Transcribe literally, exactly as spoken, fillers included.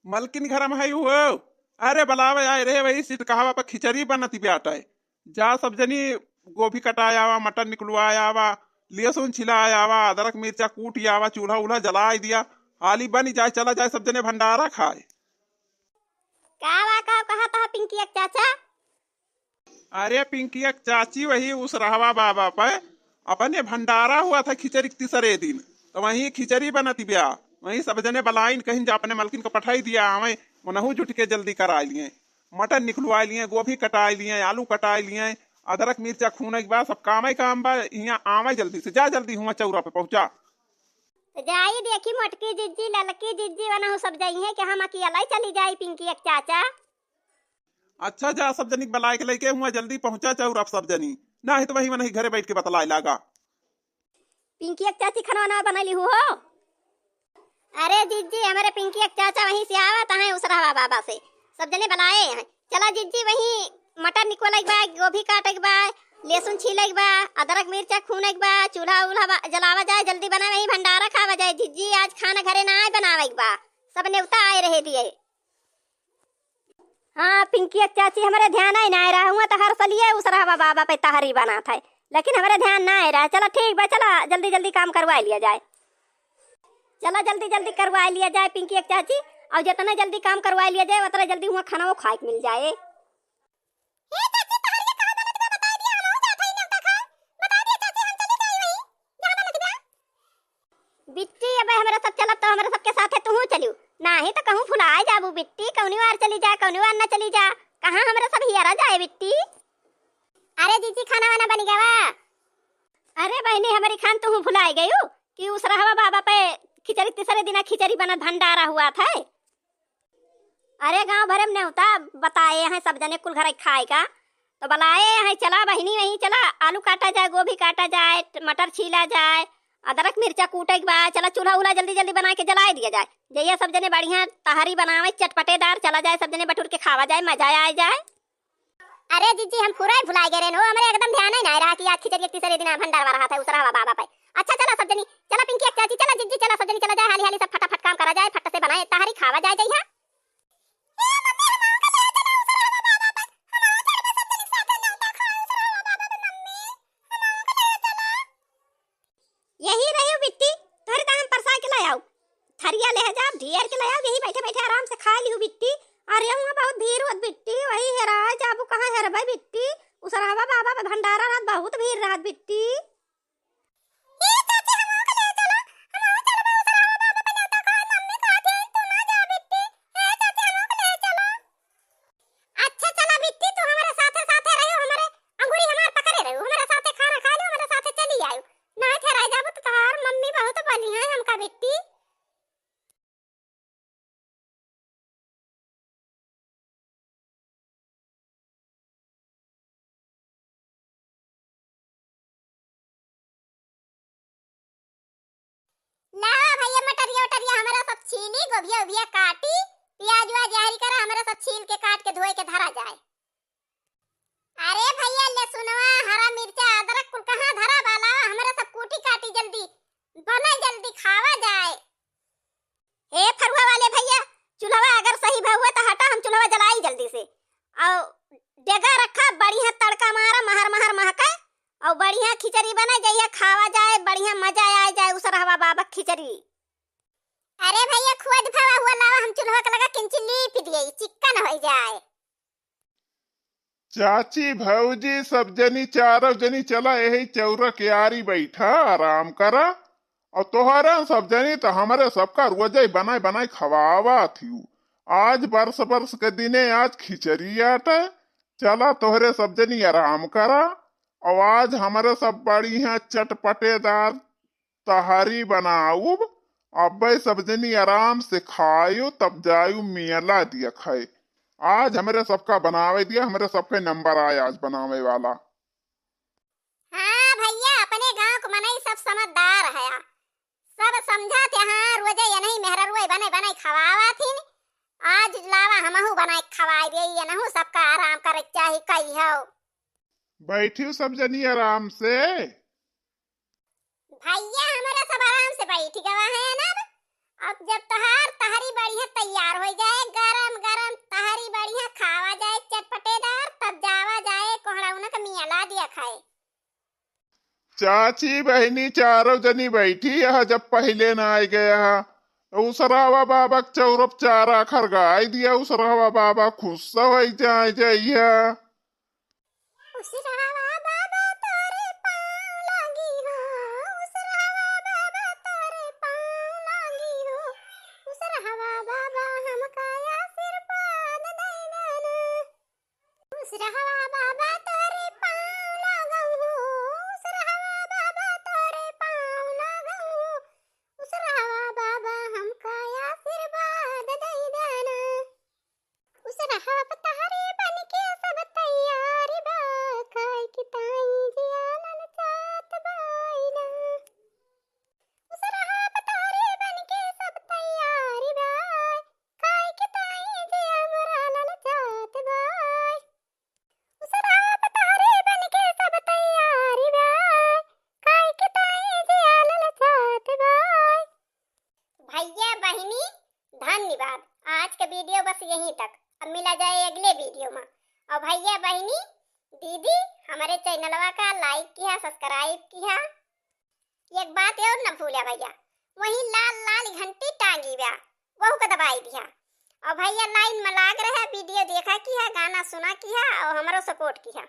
मलकिन घर मा है हो? अरे बलावे आए रहे, वही सिटकहवा पर खिचड़ी बनत बाटे। जा सब जनी गोभी कटाए आवा, मटर निकलवाए आवा, लहसुन छिलाए आवा, अदरक मिर्चा कूट आवा, चूल्हा उल्हा जलाए दिया, हाली बनी जाए, चला जाए सब जने भंडारा खाए। का बा, का कहत ह पिंकी एक चाचा? अरे पिंकी एक चाची, वही उसरहवा बाबा पे अपने भंडारा हुआ था खिचड़ी के तीसरे दिन, तो वही खिचड़ी बनत बिया, वही सब जने बलाइन कहिन जा अपने मलकिन को पठाई दिया, आवे उनहू जुट के जल्दी कराए लिए, मटर निकलवाए लिए, गोभी कटाए लिए, आलू कटाए लिए, अदरक मिर्चा खूने के बाद सब कामे काम बा, यहाँ आवे जल्दी से, जा जल्दी हुआ चौरा पे पहुँचा। तो जाई देखी मोटकी जिज्जी, ललकी जिज्जी, वनहु सब जाई है कि हम अकेला ही चली जाई पिंकी एक चाचा। अच्छा जा सब जनी के बलाए के लइके हुआ जल्दी पहुँचा चौरा पे सब जनी, नाही तो वही वनही घरे बैठ के बतलाए लागा। पिंकी एक चाची खाना वाना बनाई ली हो? अरे जिज्जी, हमरे पिंकी एक चाचा वहीं से आवत हैं उसरहवा बाबा से, सब जने बलाए हैं। चला जिज्जी, वहीं मटर निकोले के बा, गोभी काटे के बा, लहसुन छीले के बा, अदरक मिर्चा खूने के बा, चूल्हा उल्हा बा, जलावा जाए, जल्दी बनाए, वहीं भंडारा खावा जाए। जिज्जी, आज खाना घरे ना आए बनावे के बा, सब नेवता आए रहे दिए। हाँ पिंकी एक चाची, हमरे ध्यान ही ना रहा हुआ तो हर सलिए उसरहवा बाबा पे तहरी बनात है, लेकिन हमरे ध्यान ना रहा। चला ठीक बा, चला जल्दी जल्दी काम करवा लिया जाए, चला जल्दी जल्दी करवा लिया जाए पिंकी एक चाची, और जितना जल्दी काम करवा लिया जाए उतना जल्दी हुआ खाना वो खाए के मिल जाए। ए चाची, तहरिया कहाँ बनत बा? बताई दिया, हमहू जात हई नेवता खाए। बताई दिया चाची, हम चली जाई वहीं, जहाँ बनत बा। बिट्टी, अबे हमरा सब चलब तो हमरा सबके साथे तुहू चलियो, नाही तो कहूँ भुलाए जाबू बिट्टी, कौनी वार चली जा, कौनी वार ना चली जा, कहाँ हमरा सब हियरा जाए बिट्टी। अरे जीजी, खाना वाना बनी गवा? अरे बहिनी, हमरी खान तुहू भुलाए गयू कि उसरहवा बाबा पे खिचड़ी तीसरे दिना खिचड़ी बनत भंडारा हुआ था। अरे गाँव भरे में नेवता बताए हैं सब जने कुल घर खाए का, तो बलाए हैं, चला बहिनी वहीं चला, आलू काटा जाए, गोभी काटा जाए, ट-, मटर छीला जाए, अदरक मिर्चा कूटे के बा, चला चूल्हा उल्हा जल्दी जल्दी बना के जलाए दिया जाए, जइया सब जने बढ़िया तहरी बनावे चटपटेदार, चला जाए सब जने बटुर के खावा जाए, मजा आ जाए। अरे जिज्जी, हम पूरा ही भुलाए गए रहे हो, हमरे एकदम ध्यान ही ना रहा कि आज खिचड़ी के तीसरे दिन भंडारा रहा था उसरहवा बाबा पे। अच्छा चला सब जनी, चला पिंकी एक चाची, चला जिज्जी, चला सब जनी, चला जाए हाली हाली, सब फटाफट काम करा जाए, फट से बनाए तहरी खावा जाए जइहा। ए मम्मी, हम आऊंगा ले चला उसरहवा बाबा पे, हम आऊंगा चलबे सब जनी साथे नेवता खाए उसरहवा बाबा पे मम्मी, हम आऊंगा ले चला। यही रहियो बिट्टी, तोहरे दाम परसा के ले आऊ। थरिया ले जाब, ढेर के ले आऊ, यही बैठे बैठे आराम से खा लिहू बिट्टी। अरे हुआ बहुत भीड़ होत बिट्टी, वही हेराए जाबू, कहाँ हेरबे बिट्टी? उसरहवा बाबा पे भंडारा रहत, बहुत भीड़ रहत बिट्टी। ए चाची, हमहू के ले चलो, हमहू चलबे उसरहवा बाबा पे नेवता खाए, मम्मी कहत है, तू ना जा बिट्टी। ए चाची, हमहू के ले चलो। अच्छा चला बिट्टी, तू हमारे साथे साथे रहो, हमारे अंगूरी हमार पकड़े रहो, हमारे साथे खाना खा लो, हमारे साथे चली आयो, नहीं थे रह जाबो तो तोहार मम्मी बहुत बोली है हमका बिट्टी। लावा भैया मटरिया उटरिया हमरा सब छीली, गोभिया उभिया काटी, प्याज व्याज यारी करा, हमरा सब छील के काट के धोए के धरा जाए। अरे भैया लहसुनवा, हरा मिर्चा, अदरक कुल कहाँ धरा बा? लावा हमरा सब कूटी काटी जल्दी, बना जल्दी खावा जाए। हे फरुआ वाले भैया, चूल्हवा अगर सही भवा तो हटा, हम चूल्हवा जलाई जल्दी से। और डेगा रखा, बढ़िया तड़का मारा, महर महर महके, और बढ़िया खिचड़ी बना, जइया खावा जाए, बढ़िया मजा आ जाए उसरहवा बाबा खिचड़ी। अरे भैया, खोज भवा हुआ लावा, हम चूल्हा के लगा किंची लीप दिए, चिक्कन हो जाए। चाची, भौजी, सब जनी, चारों जनी चला यही चौरा के आरी बैठा, आराम करा। और तोहरा सब जनी तो हमरे सबका रोजे बनाए बनाए खवावा थियू। आज बरस बरस के दिने आज खिचड़ी आटे। चला तोहरे सब जनी आराम करा। और आज हमरे सब बढ़िया चटपटेदार तहरी बनाउब। अब्बे सब जनी आराम से खायो, तब जायु मेला दिया खाए। आज हमरे सबका बनावे दिया, हमरे सबके नंबर आए आज बनावे वाला। हाँ भैया, अपने गाँव के मनई सब समझदार है, सब समझत है। हाँ, रोजे ये नहीं मेहररुए बने बने खवावा थिन। आज लावा हमहू बनाए खवाए दे, ये नहू सबका आराम करे चाही कही हो। बैठियो सब जनी आराम से। भैया, हमरा सब आराम से बैठ गवा है ना, अब जब तहार तहरी बढ़िया तैयार होइ जाए, गरम गरम तहरी बढ़िया खावा जाए चटपटेदार, तब जावा जाए कोहड़ा उनक मियाँ ला दिया खाए। चाची बहिनी चारों जनी बैठी ह, जब पहिले ना आइ गया ह। उसरहवा बाबा क चौरप चारा खरगाइ दिया, उसरहवा बाबा खुश होइ जाए जइहा। उसरहवा बाबा तोरे पाँव लागी हो, उसरहवा बाबा तोरे पाँव लागी हो, उसरहवा बाबा हमका आशीर्वाद दे देना। उसरहवा बाबा तोरे पाँव लागौ हो, उसरहवा बाबा तोरे पाँव लागौ हो, उसरहवा बाबा हमका आशीर्वाद दे देना। उसरहवा पतहरे बन के सब तैयार बा, खाए के ताई जिया ललचात बाई ना। उसरहवा पतहरे बन के सब तैयार बा, खाए के ताई जिया मोरा ललचात बाई। उसरहवा पतहरे बन के सब तैयार बा, खाए के ताई जिया ललचात बाई। भैया बहिनी, धन्यवाद। आज का video बस यहीं तक। अब मिला जाए अगले video मा। और भैया बहिनी, दीदी, हमरे चैनलवा का like किहा, subscribe किहा। एक बात और न भूल्या भैया, वहीं लाल लाल घंटी टांगी बा, वहू का दबाई दिहा। और भैया line मा लाग रहा, video देखा किहा, गाना सुना किहा और हमरो support किहा।